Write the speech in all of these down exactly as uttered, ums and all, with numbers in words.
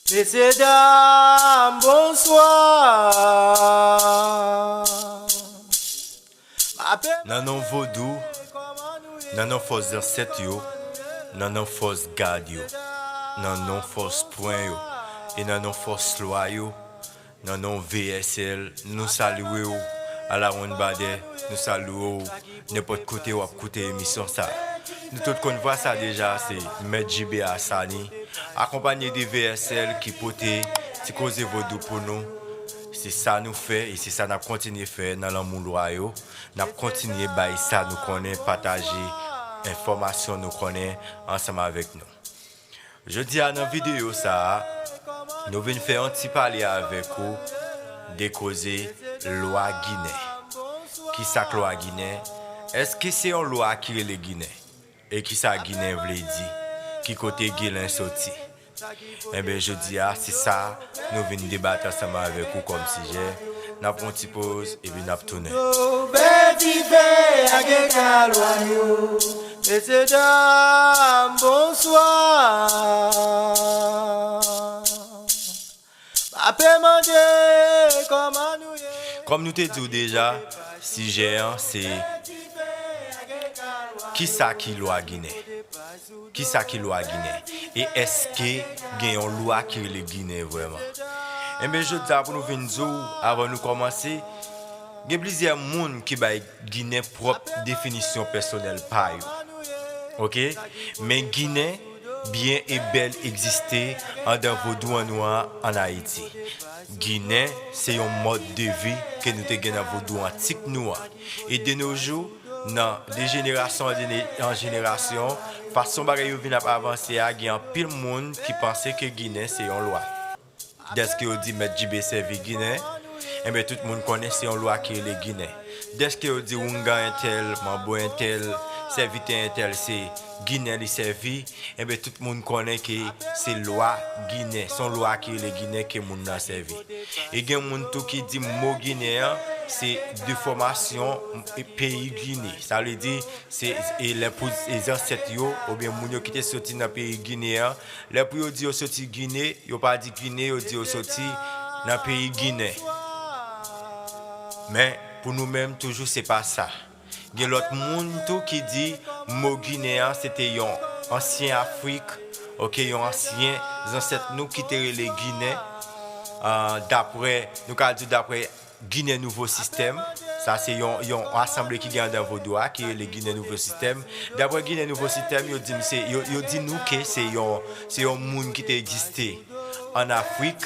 Mesye dam, bonswa. Nan non vodou, nan non fòs zansèt yo, nan non fòs gad yo, nan non fòs pwen yo, e nan non fòs lwa yo, nan non V S L, nou salye w, Alawonnbadè, nou salye w, nenpòt kote w ap koute emisyon sa. Nou tout konn vwa sa deja, se Mèt J B Asani, akonpanye de V S L ki pote ti koze vodou pou nou. Se sa nou fè e se sa n ap kontinye fè nan lanmou lwa yo. N ap kontinye bay sa nou konnen, pataje enfòmasyon nou konnen ansanm avèk nou. Jodi a nan videyo sa a, nou vin fè yon ti pale avèk ou de koze lwa ginen. Kisa k lwa ginen? Èske se yon lwa ki rele ginen? E kisa ginen vle di? Ki kote ginen soti? Enben, jodi a, se sa nou vin debat ansanm avèk ou kòm sijè. N ap pran yon ti poz, epi n ap tounen. Ouvè dife a gen kalwa yo. Mesye dam, bonswa. M ape mande kòman nou ye. Kòm nou te di w deja, sijè an se kisa ki lwa ginen? Kisa ki lwa ginen? E èske gen yon lwa ki rele ginen vrèman? Enben, jodi a pou nou vin di w, avan nou kòmanse, gen plizyè moun ki bay ginen pwòp definisyon pèsonèl pa yo. Oke? Men ginen byen e bèl egziste anndan vodou an nou an ann Ayiti. Ginen se yon mòd de vi ke nou te gen nan vodou antik nou an. E de nos jours, nan de jenerasyon an jene-, an jenerasyon, fason bagay yo vin ap avanse a, gen anpil moun ki panse ke ginen se yon lwa. Dèske yo di Mèt J B sèvi ginen, enben, tout moun konnen se yon lwa ki rele ginen. Dèske yo di oungan entèl, manbo entèl, sèvitè entèl se ginen li sèvi, enben, tout moun konnen ke se lwa ginen, se yon lwa ki rele ginen ke moun nan sèvi. E gen moun tou ki di mo ginen an se defòmasyon peyi Gine. Sa vle di, se, e lè pou, e zansèt yo, oubyen moun yo ki te soti nan peyi Gine an, lè pou yo di yo soti Gine, yo pa di Gine, yo di yo soti nan peyi Ginen. Men, pou nou menm, toujou se pa sa. Gen lòt moun tou ki di mo Ginen an, se te yon ansyen Afrik, oke, yon ansyen zansèt nou ki te rele Ginen, ah, daprè, nou ka di daprè Ginen Nouvo Sistèm. Sa se yon, yon asanble ki gen anndan vodou a, ki rele Ginen Nouvo Sistèm. Daprè Ginen Nouvo Sistèm, yo di m se, yo, yo di nou ke se yon, se yon moun ki te egziste ann Afrik.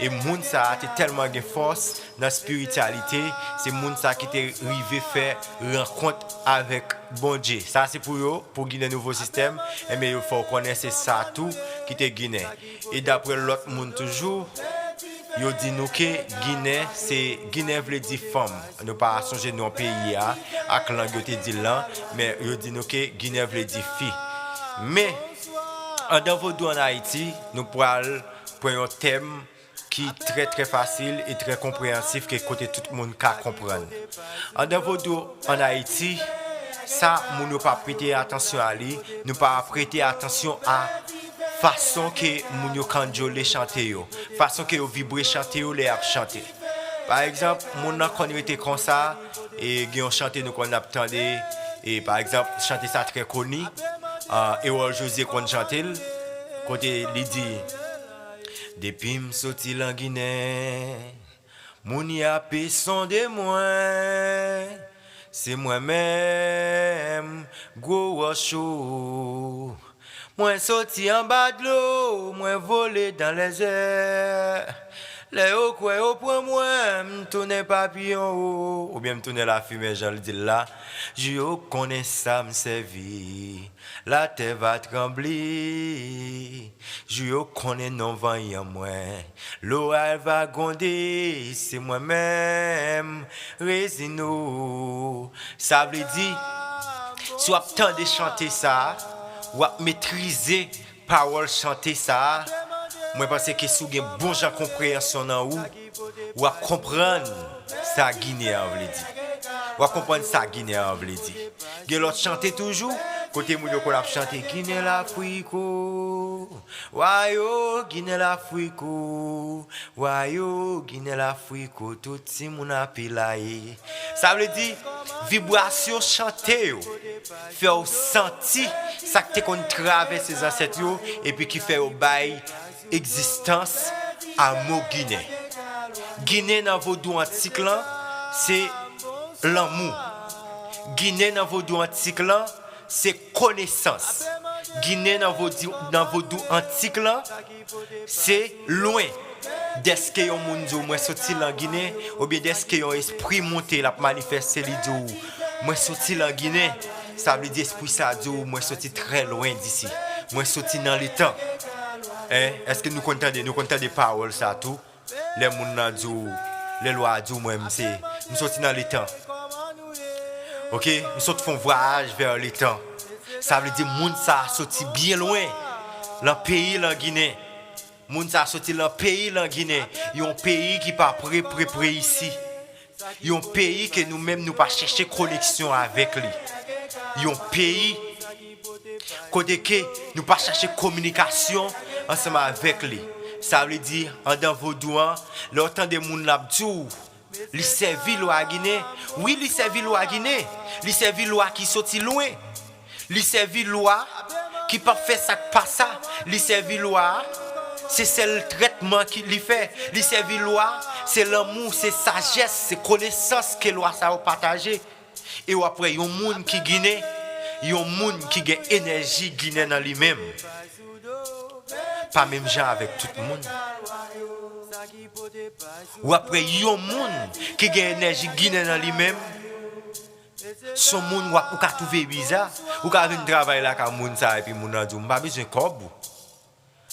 E moun sa a te tèlman gen fòs nan espirityalite, se moun sa a ki te rive fè rankont avèk Bondye. Sa se pou yo, pou Ginen Nouvo Sistèm, enben, yo fè w konnen se sa tou ki te ginen. E daprè lòt moun toujou, yo di nou ke Ginen, se, Ginen vle di fanm. Nou pa sonje non peyi a, ak lang yo te di l lan, men yo di nou ke Ginen vle di fi. Men, anndan vodou ann Ayiti, nou pral pran yon tèm ki trè, trè fasil e trè konpreyansif, ke kote tout moun ka konprann. Anndan vodou ann Ayiti, sa moun yo pa prete atansyon a li, nou pa prete atansyon a fason ke moun yo kanjole chante yo, fason ke yo vibre chante yo lè y ap chante. Pa egzanp, moun nan konn rete konsa, e gen yon chante nou konn ap tande, e pa egzanp, chante sa trè koni, ah, Erol José konn chante l, kote li di, depi m soti lan Ginen, moun y ape sonde mwen, se mwen menm, gwo wòch ou. Mwen soti anba dlo, mwen vole dan lèzè. Lè yo kwè yo pran mwen, m tounen papiyon o, oubyen m tounen lafimen, jan l di l la. Jou yo konnen sa m sèvi, latè va tranble. Jou yo konnen non vanyan mwen, loray va gwonde, se mwen menm, Rezino. Sa vle di, si w ap tande chante sa a, w ap metrize pawòl chante sa a, Mwen panse ke si w gen bon jan konpreyansyon nan ou, w ap konprann sa Ginen an vle di. W ap konprann sa Ginen an vle di. Gen lòt chante toujou, kote moun yo konn ap chante Ginen Lafriko, wayo, Ginen Lafriko, wayo, Ginen Lafriko, tout timoun apilaye. Sa vle di, vibrasyon chante yo fè w santi sa k te konn travèse zansèt yo, epi ki fè yo bay egzistans a mo Ginen. Ginen nan vodou antik lan, se lanmou. Ginen nan vodou antik lan, se konesans. Ginen nan vodou, nan vodou antik lan, se lwen. Dèske yon moun di w, "Mwen soti lan Ginen," oubyen dèske yon espri monte, l ap manifeste, li di w, "Mwen soti lan Ginen," sa vle di espri sa di w, "Mwen soti trè lwen disi. Mwen soti nan letan." Hein? Èske nou konn tande, nou konn tande pawòl sa tou? Lè moun nan di w, lè lwa a di w, "Mwen, m se, m soti nan letan. Ok, m sot fè yon vwayaj vè letan." Sa vle di moun sa a soti byen lwen, lan peyi lan Ginen. Moun sa a soti lan peyi lan Ginen, yon peyi ki pa pre, pre, pre isi. Yon peyi ke nou menm nou pa chèche koneksyon avèk li. Yon peyi kote ke nou pa chache kominikasyon ansanm avèk li. Sa vle di, andan vodou an, lè w tande moun l ap di w, li sèvi lwa Ginen. Wi, li sèvi lwa Ginen. Li sèvi lwa ki soti lwen. Li sèvi lwa ki p ap fè sa k pa sa. Li sèvi lwa, se sèl trètman ki li fè. Li sèvi lwa, se lanmou, se sajès, se konesans ke lwa sa yo pataje. E w ap wè yon moun ki Ginen, yon moun ki gen enèji Ginen nan li menm, pa menm jan avèk tout moun. W ap wè yon moun ki gen enèji Ginen nan li menm, s on moun w ap, ou ka twouve biza, ou ka vin travay lakay moun sa, epi moun nan di w, "M pa bezwen kòb ou."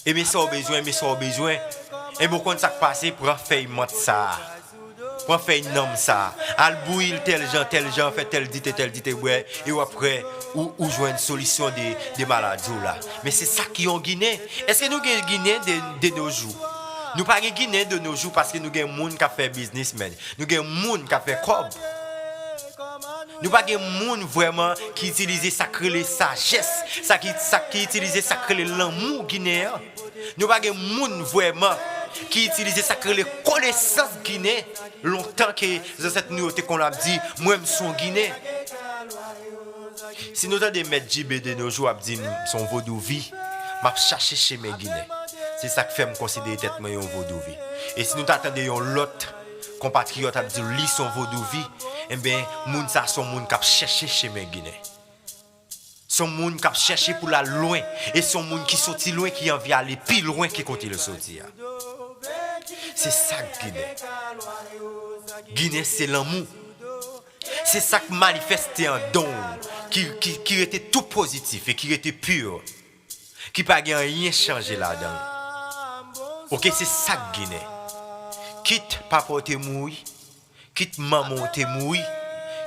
E men sa w bezwen, men sa w bezwen. E men w konn sa k pase, pran fèy mant sa a. Pran fèy nanm sa a. Al bouyi l tèl jan, tèl jan, fè tèl dite, tèl dite bwè, e w ap wè ou, ou jwenn solisyon de, de maladi w la. Men se sa k yon Ginen. Èske nou gen Ginen de, de nos jours? Nou pa gen Ginen de nos jours paske nou gen moun k ap fè biznis, men nou gen moun k ap fè kòb. Nou pa gen moun vrèman ki itilize sa k rele sajès, sa ki, sa ki itilize sa k rele lanmou Ginen an. Nou pa gen moun vrèman ki itilize sa k rele konesans Ginen, lontan ke zansèt nou yo te konn ap di, "Mwen, m s on Ginen." Si nou tande Mèt Jibe de nos jours ap di, "M s on vodouvi, m ap chache chemen Ginen." Se sa k fè m konsidere tèt mwen yon vodouvi. E si nou ta tande yon lòt konpatriyòt ap di li s on vodouvi, enben, moun sa s on moun k ap chèche chemen Ginen. S on moun k ap chèche pou l al lwen. E s on moun ki soti lwen, ki anvi ale pi lwen ke kote l soti a. Se sa k Ginen. Ginen se lanmou. Se sa k manifeste andan w, ki, ki, ki rete tou pozitif e ki rete pi, ki pa gen anyen chanje ladan l. Ok, se sa k Ginen. Kit papa w te mouri, kit manman w te mouri,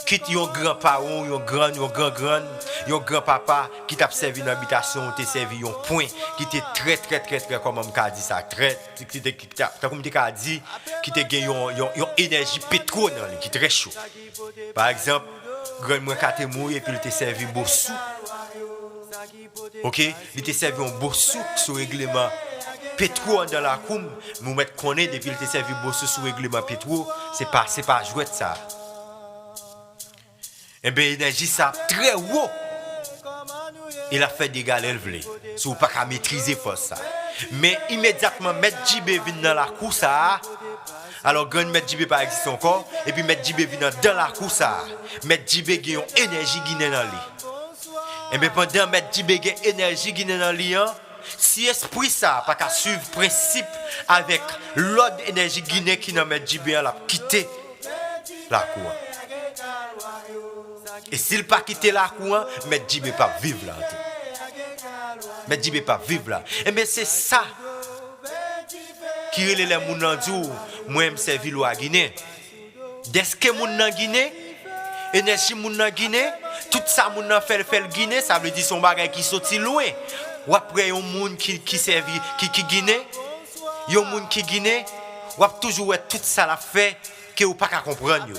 kit yon gran paran w, yon grann, yon gran grann, yon gran papa ki t ap sèvi nan bitasyon w te sèvi yon pwen ki te trè, trè, trè, trè, kòman m ka di sa, trè, ki te, ki te, tankou m te ka di, ki te gen yon, yon, yon enèji petwo nan li, ki trè cho. Pa egzanp, grann mwen ka te mouri epi l te sèvi bosou. Ok, li te sèvi yon bosou sou regleman petwo andan lakou m, men w mèt konnen depi l te sèvi bosou sou regleman petwo, se pa, se pa jwèt sa. Enben, enèji sa ap trè wo. E l ap fè dega lè l vle, si w pa ka metrize fòs sa. Men imedyatman Mèt Jibe vin nan lakou sa a, alò grann Mèt Jibe pa egziste ankò, epi Mèt Jibe vin andan lakou sa a, Mèt Jibe gen yon enèji Ginen nan li. Enben, pandan Mèt Jibe gen enèji Ginen nan li an, si espri sa a pa ka swiv prensip avèk lòd enèji Ginen ki nan Mèt Jibe an, l ap kite lakou an. E si l pa kite lakou an, Mèt Jibe p ap viv la tou. Mèt Jibe p ap viv la. Enben, se sa ki rele lè moun nan di w, "Mwen, m sèvi lwa Ginen." Dèske moun nan Ginen, enèji moun nan Ginen, tout sa moun nan fè, l fè l Ginen, sa vle di s on bagay ki soti lwen. W ap wè yon moun ki, ki sèvi, ki, ki Ginen, Yon moun ki ginen, w ap toujou wè tout sa l ap fè ke ou pa ka konprann yo.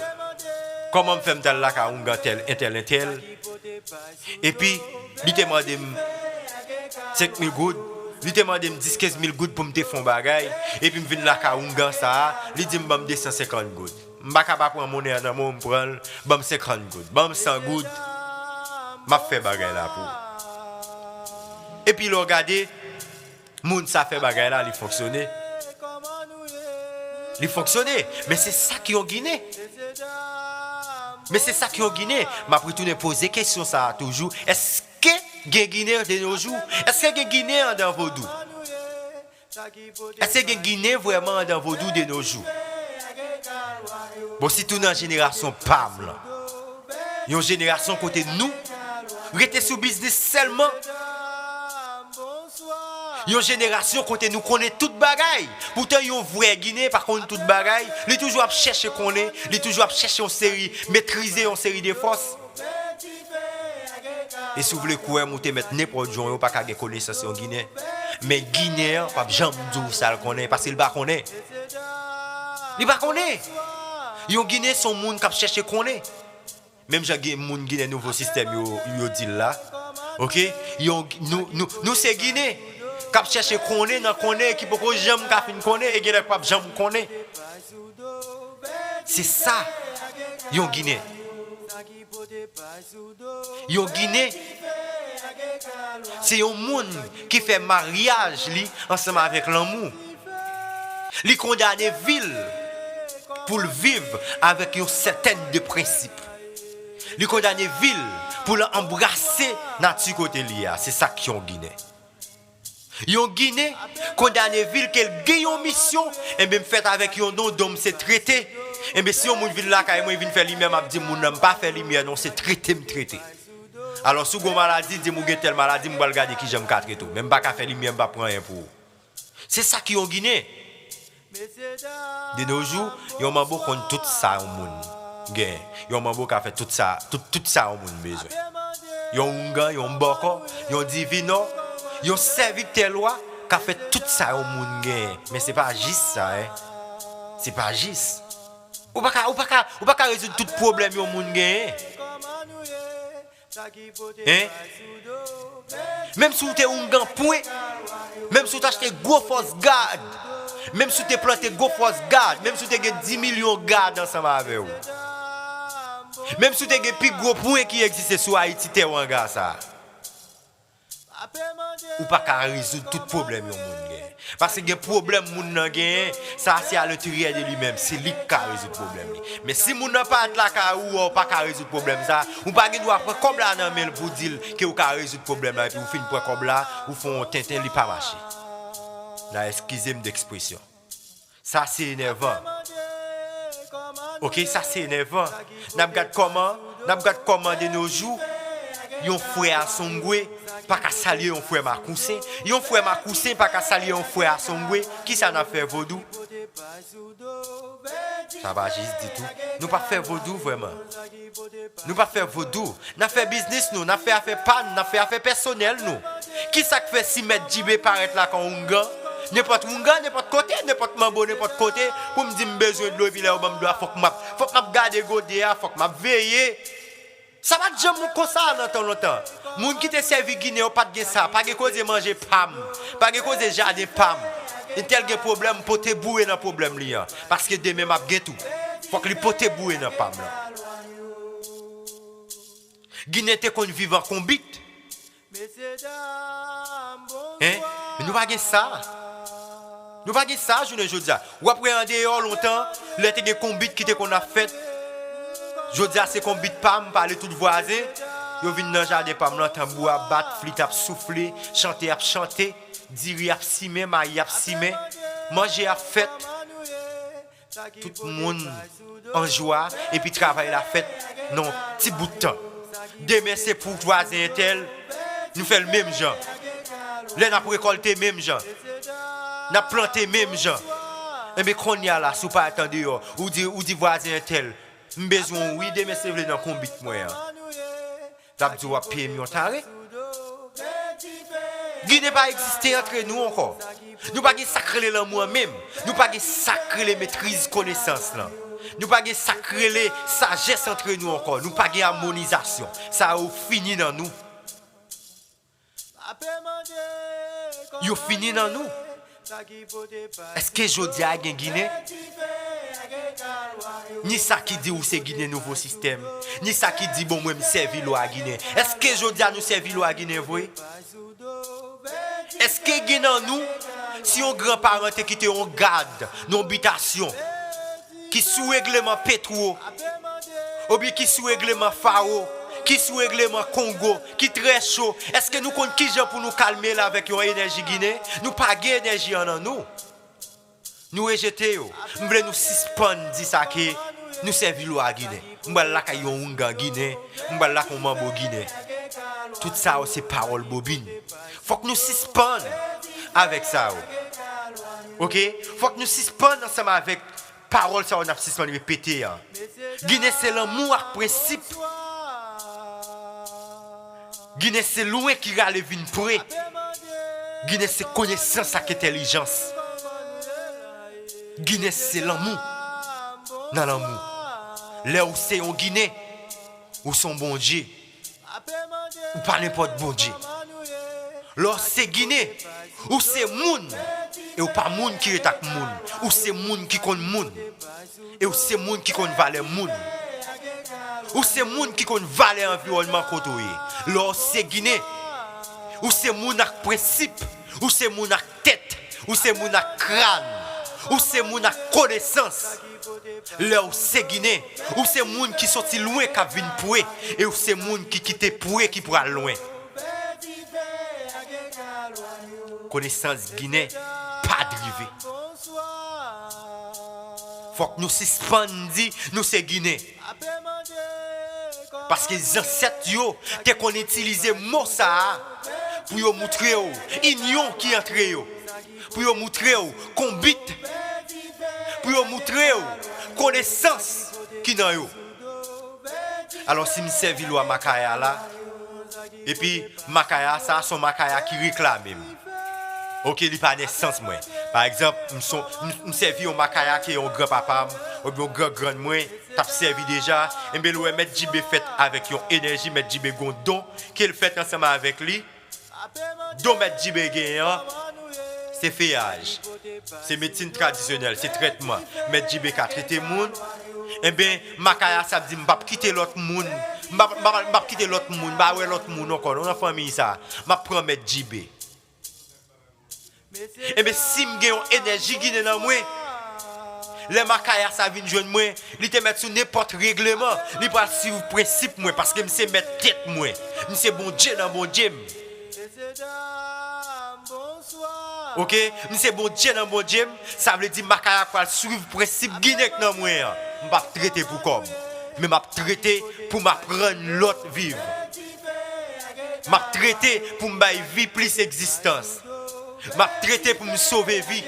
Kòman m fè m t al lakay oungan tèl, entèl, entèl, epi li te mande m senk mil goud, li te mande m dis, kenz mil goud pou m te fè yon bagay, epi m vin lakay oungan sa a, li di m ban m de san senkant goud. M pa ka pa pran monnen an nan men w, m pran l, ban m senkant goud, ban m san goud, m ap fè bagay la pou ou. Epi lè w gade, moun sa fè bagay la, li fonksyone. Li fonksyone. Men se sa k yon Ginen. Men se sa k yon Ginen. M ap retounen poze kesyon sa a toujou. Èske gen Ginen de nos jours? Èske gen Ginen anndan vodou? Èske gen Ginen vrèman anndan vodou de nos jours? Bon, sitou nan jenerasyon pa m lan. Yon jenerasyon kote nou rete sou biznis sèlman. Yon jenerasyon kote nou konnen tout bagay. Poutan yon vrè Ginen pa konn tout bagay, li toujou ap chèche konnen, li toujou ap chèche yon seri, metrize yon seri de fòs. E si w vle kwè m, ou te mèt nenpòt jan, ou pa ka gen konesans yon Ginen. Men Ginen an p ap janm di w sa l konnen, paske l pa konnen. Li pa konnen. Yon Ginen se yon moun k ap chèche konnen. Menm jan gen moun Ginen nouvo sistèm yo, yo di l la. Oke? Yon, nou, nou, nou se Ginen k ap chèche konnen nan konnen ki poko janm ka fin konnen e genlè k p ap janm konnen. Se sa, yon Ginen. Yon Ginen, se yon moun ki fè maryaj li ansanm avèk lanmou. Li kondane vi l pou l viv avèk yon sètèn de prensip. Li kondane vi l pou l anbrase nati kote l ye a. Se sa k yon Ginen. Yon Ginen kondane vi l ke l gen yon misyon, enben m fèt avèk yon don, don m se trete. Enben si yon moun vin lakay mwen, vin fè limyè, m ap di moun nan m pa fè limyè non, se trete m trete. Alò si w gen yon maladi, di m ou gen tèl maladi, m pral gade kijan m ka trete w. Men m pa ka fè limyè, m p ap pran anyen pou ou. Se sa ki yon Ginen. De nos jours, yon manbo konn tout sa yon moun gen. Yon manbo ka fè tout sa, tout, tout sa yon moun bezwen. Yon oungan, yon bòkò, yon divinò, yon sèvitè lwa ka fè tout sa yon moun gen. Men se pa jis sa, en. Se pa jis. Ou pa ka, ou pa ka, ou pa ka rezoud tout pwoblèm yon moun genyen. Hein? Menm si w te oungan pwen, menm si w te achte gwo fòs gad, menm si w te plante gwo fòs gad, menm si w te gen dis milyon gad ansanm avè w, menm si w te gen pi gwo pwen ki egziste sou Ayiti, tè wanga sa a, ou pa ka rezoud tout pwoblèm yon moun gen. Paske gen pwoblèm moun nan genyen, sa se alenteryè de li menm, se li k ka rezoud pwoblèm li. Men si moun nan parèt lakay ou, ou pa ka rezoud pwoblèm sa, ou pa gen dwa pran kòb la nan men l pou di l ke ou ka rezoud pwoblèm la, epi ou fin pran kòb la, ou fè yon tenten, li pa mache. N a eskize m de ekspresyon. Sa se enèvan. Oke, sa se enèvan. N ap gad kòman, n ap gad kòman de nos jours, yon frè Asongwe pa ka salye yon frè Makousen, yon frè Makousen pa ka salye yon frè Asongwe. Kisa n ap fè vodou? Sa pa jis ditou. Nou pa fè vodou vrèman. Nou pa fè vodou. N ap fè biznis nou, n ap fè afè pa n, n ap fè afè pèsonèl nou. Kisa k fè si mèt Djibe parèt la kon oungan, nenpòt oungan, nenpòt kote, nenpòt manbo, nenpòt kote, pou m di m bezwen dlo, epi lè yo ban m dlo a, fòk m ap, fòk m ap gade gode a, fòk m ap veye. Sa pa t janm konsa nan tan lontan. Moun ki te sèvi Ginen yo pa t gen sa. Pa gen koze manje pa m. Pa gen koze jaden pa m. Entèl gen pwoblèm, pote boure nan pwoblèm li an. Paske demen m ap gen tou. Fòk li pote boure nan pa m lan. Ginen te konn viv an konbit. Hein? Men nou pa gen sa. Nou pa gen sa jounen jodi a. W ap wè andeyò lontan, lè te gen konbit ki te konn ap fèt. Jodi a se konbit pa m, pale tout vwazen. Yo vin nan jaden pa m lan, tanbou ap bat, flit ap soufle, chante ap chante, diri ap simen, mayi ap simen, manje ap fèt. Tout moun an jwa, epi travay la fèt nan yon ti bout tan. Demen se pou vwazen entèl, nou fè l menm jan. Lè n ap rekòlte menm jan. N ap plante menm jan. Enben kounye a la, si w parèt andeyò, ou di, ou di vwazen entèl, m bezwen w wi, demen se vle nan konbit mwen an. L ap di w ap peye m yon tare. Ginen pa egziste antre nou ankò. Nou pa gen sa k rele lanmou an menm. Nou pa gen sa k rele metriz konesans lan. Nou pa gen sa k rele sajès antre nou ankò. Nou pa gen amonizasyon. Sa yo fini nan nou. Yo fini nan nou. Èske jodi a gen Ginen? Ni sa ki di ou se Ginen nouvo sistèm, ni sa ki di bon mwen m sèvi lwa Ginen. Èske jodi a nou sèvi lwa Ginen vre? Èske gen nan nou, si yon gran paran te kite yon gad nan yon bitasyon, ki sou regleman Petwo, oubyen ki sou regleman Fawo, ki sou regleman Kongo, ki trè cho, èske nou konn kijan pou nou kalme l avèk yon enèji Ginen? Nou pa gen enèji an nan nou. Nou rejete yo. M vle nou sispann di sa ke nou sèvi lwa Ginen. M pral lakay yon oungan Ginen, m pral lakay yon manbo Ginen. Tout sa yo se pawòl bobin. Fòk nou sispann avèk sa yo. Oke? Fòk nou sispann ansanm avèk pawòl sa yo n ap sispann repete an. Ginen se lanmou ak prensip. Ginen se lwen ki rale vin pre. Ginen se konesans ak entèlijans. Ginen se lanmou nan lanmou. Lè ou se yon Ginen, ou se yon Bondye. Ou pa nenpòt Bondye. Lè w se Ginen, ou se moun. E w pa moun ki ret ak moun. Ou se moun ki konn moun. E w se moun ki konn valè moun. Ou se moun ki konn valè anviwònman kote w ye. Lè w se Ginen, ou se moun ak prensip. Ou se moun ak tèt. Ou se moun ak kràn. Ou se moun ak konesans. Lè w se Ginen, ou se moun ki soti lwen k ap vin pre, e ou se moun ki kite pre ki pral lwen. Konesans Ginen pa drive. Fòk nou sispann di nou se Ginen. Paske zansèt yo te konn itilize mo sa a pou yo moutre w inyon ki antre yo, pou yo moutre w konbit, pou yo moutre w konesans ki nan yo. Alò, si m sèvi lwa Makaya la, epi Makaya sa, se yon Makaya ki reklame m. Oke, li pa nan sans mwen. Pa egzanp, m son, m, m sèvi yon Makaya ke yon granpapa m, oubyen yon grangrann mwen, t ap sèvi deja, enben, lè w wè Mèt Djibe fèt avèk yon enèji, Mèt Djibe gon don, ke l fèt ansanm avèk li, don Mèt Djibe genyen an, se feyaj, se medsin tradisyonèl, se trètman. Mèt Djibe ka trete moun, enben, Makaya sa ap di, "M p ap kite lòt moun, m p ap, m p ap, m p ap kite lòt moun, m pa wè lòt moun ankò, non, nan fanmiy sa, m ap pran Mèt Djibe." Enben, si m gen yon enèji Ginen nan mwen, lè Makaya sa vin jwenn mwen, li te mèt sou nenpòt regleman, li pral swiv prensip mwen, paske m se mèt tèt mwen, m se Bondye nan Bondye m. Oke? M se Bondye nan Bondye m, sa vle di Makaya pral swiv prensip Ginen k nan mwen an. M p ap trete pou kòb, men m ap trete pou m aprann lòt viv. M ap trete pou m bay vi plis egzistans. M ap trete pou m sove vi.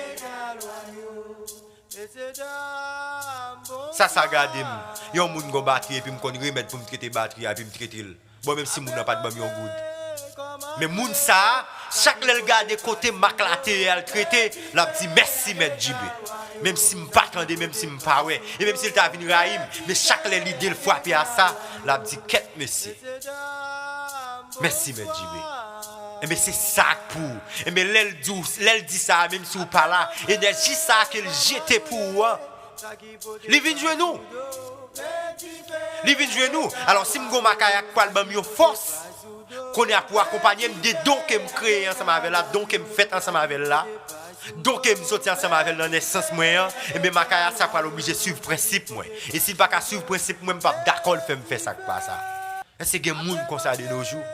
Sa, sa gade m. Yon moun gon batri epi m konn remèd pou m trete batri a, epi m trete l. Bon, menm si moun nan pa t ban m yon goud. Men moun sa a, chak lè l gade kote Mak la te ye al trete, l ap di, "Mèsi, Mèt Djibe." Menm si m pa tande, menm si m pa wè, e menm si l ta vin rayi m, men chak lè lide l frape a sa, l ap di, "Kèt mesye. Mèsi, Mèt Djibe." Enben, se sa k pou ou. Enben, lè l di w, lè l di sa a, menm si w pa la, enèji sa a ke l jete pou ou an, li vin jwenn ou. Li vin jwenn ou. Alò, si m gon Makaya k pral ban m yon fòs, kounye a pou akonpanye m de don ke m kreye ansanm avè l la, don ke m fèt ansanm avè l la, don ke m soti ansanm avè l nan nesans mwen an, enben, Makaya sa pral oblije swiv prensip mwen. E si l pa ka swiv prensip mwen, m p ap dakò l fè m fè sa k pa sa. Èske gen moun konsa de nos jours?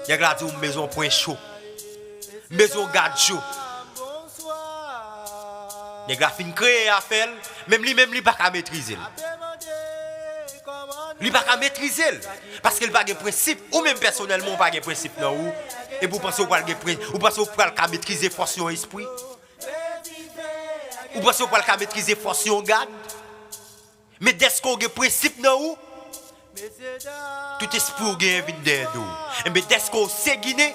Nèg la di w, "M bezwen yon pwen cho. M bezwen yon gad cho." Nèg la fin kreye afè l, menm li menm li pa ka metrize l. Li pa ka metrize l, paske l pa gen prensip. Ou menm pèsonèlman, ou pa gen prensip nan ou. Epi w panse w pral gen pren-, ou panse w pral ka metrize fòs yon espri? Ou panse w pral ka metrize fòs yon gad? Men dèske w gen prensip nan ou, tout espri w genyen vin dèyè do w. Enben, dèske w se Ginen,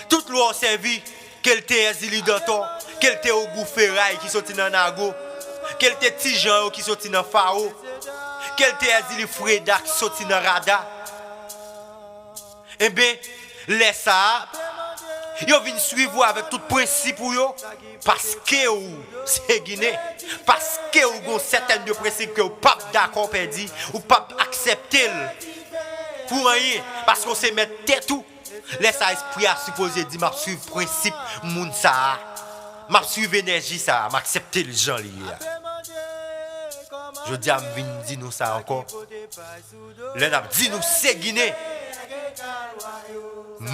tout lwa w sèvi, Ke l te Èzili Dantò, ke l te Ogou Feray ki soti nan Nago, ke l te Ti Jan yo ki soti nan Fawo, ke l te Èzili Freda ki soti nan Rada. Enben, lè sa a, yo vin swiv ou avèk tout prensip ou yo, paske ou se Ginen, paske ou gon sètèn de prensip ke ou p ap dakò pèdi, ou p ap aksepte l pou anyen, paske ou se mèt tèt ou. Lè sa a, espri a sipoze di, "M ap swiv prensip moun sa a, m ap swiv enèji sa a, m aksepte l jan li ye a." Jodi a, m vin di nou sa ankò. Lè n ap di nou se Ginen,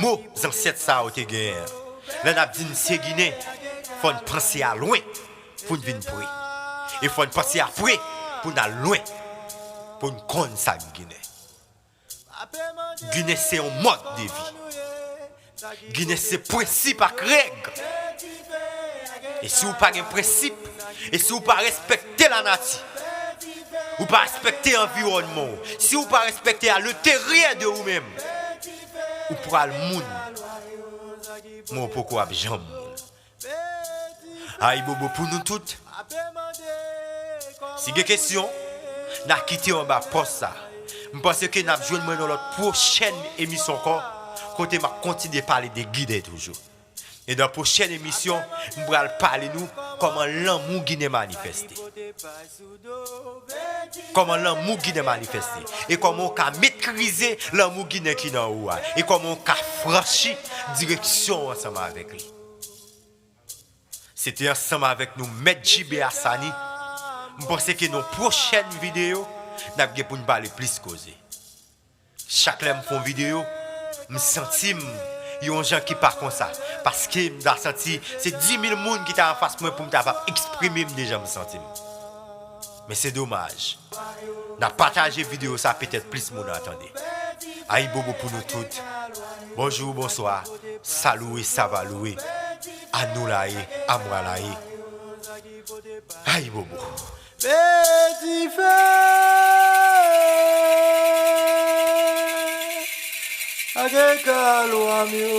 mo zansèt sa yo te genyen an. Lè n ap di n se Ginen, fò n panse a lwen pou n vin pre. E fò n panse a pre pou n al lwen, pou n konn sa k Ginen. Ginen se yon mòd de vi. Ginen se prensip ak règ. E si w pa gen prensip, e si w pa respekte lanati, ou pa respekte anviwònman w, si w pa respekte aleteryè de ou menm, ou pral moun, men w poko ap janm moun. Ayibobo pou nou tout. Si gen kesyon, n a kite yo anba pòs sa. M panse ke n ap jwenn mwen nan lòt pwochèn emisyon ankò, kote m ap kontinye pale de Ginen toujou. E nan pwochèn emisyon, m pral pale nou kòman lanmou Ginen manifeste. Kòman lanmou Ginen manifeste. E kòman w ka metrize lanmou Ginen ki nan ou a. E kòman w ka franchi direksyon w ansanm avèk li. Se te ansanm avèk nou, Mèt J B Asani. M panse ke nan pwochèn videyo, n ap gen pou n pale plis koze. Chak lè m fè yon videyo, m santi m yon jan ki pa konsa. Paske m ta santi se dimil moun ki ta anfas mwen pou m ta va eksprime m de jan m santi m. Men se domaj. N a pataje videyo sa, petèt plis moun a tande. Ayibobo pou nou tout. Bonjou, bonswa. Salouwe, savalouwe. Anolaye, amwalaye. Ayibobo. Mete dife a gen kalwa m yo.